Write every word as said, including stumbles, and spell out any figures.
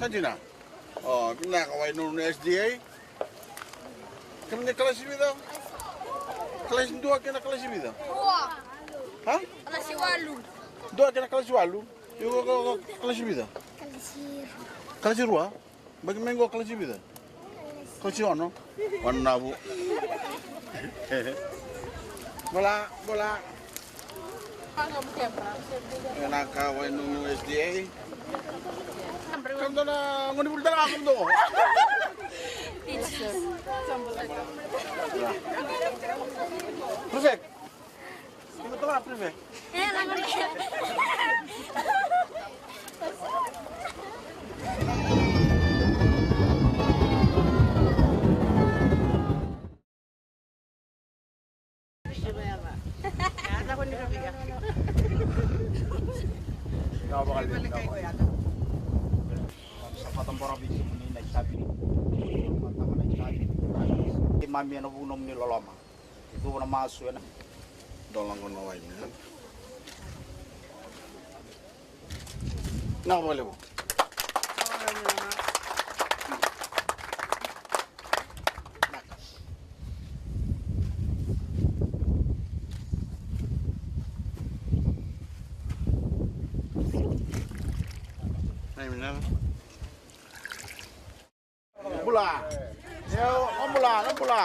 Dina. O, vinaka Wainunu S D A. Kemuni kalasi vica? Kalasi dua kei na kalasi vica? Dua. Ha? Kalasi walu. Dua kei na kalasi walu. Iko ko, ko, kalasi vica? Kalasi rua. Kalasi rua? Baki mai qo kalasi vica? Kalasi ono? Ono na vu. Bola, bola. Vinaka Wainunu S D A. Kam dona ngoni bulu dala kam do. Perfect. Iko toka perfect. Sa vata bora vei kemuni na itavi. Vata na itavi. Keimami ena vuku nomuni loloma. Cuva na masu ena. Dolago na wai. Na vakalevu. Bula. Io, o bula, o bula.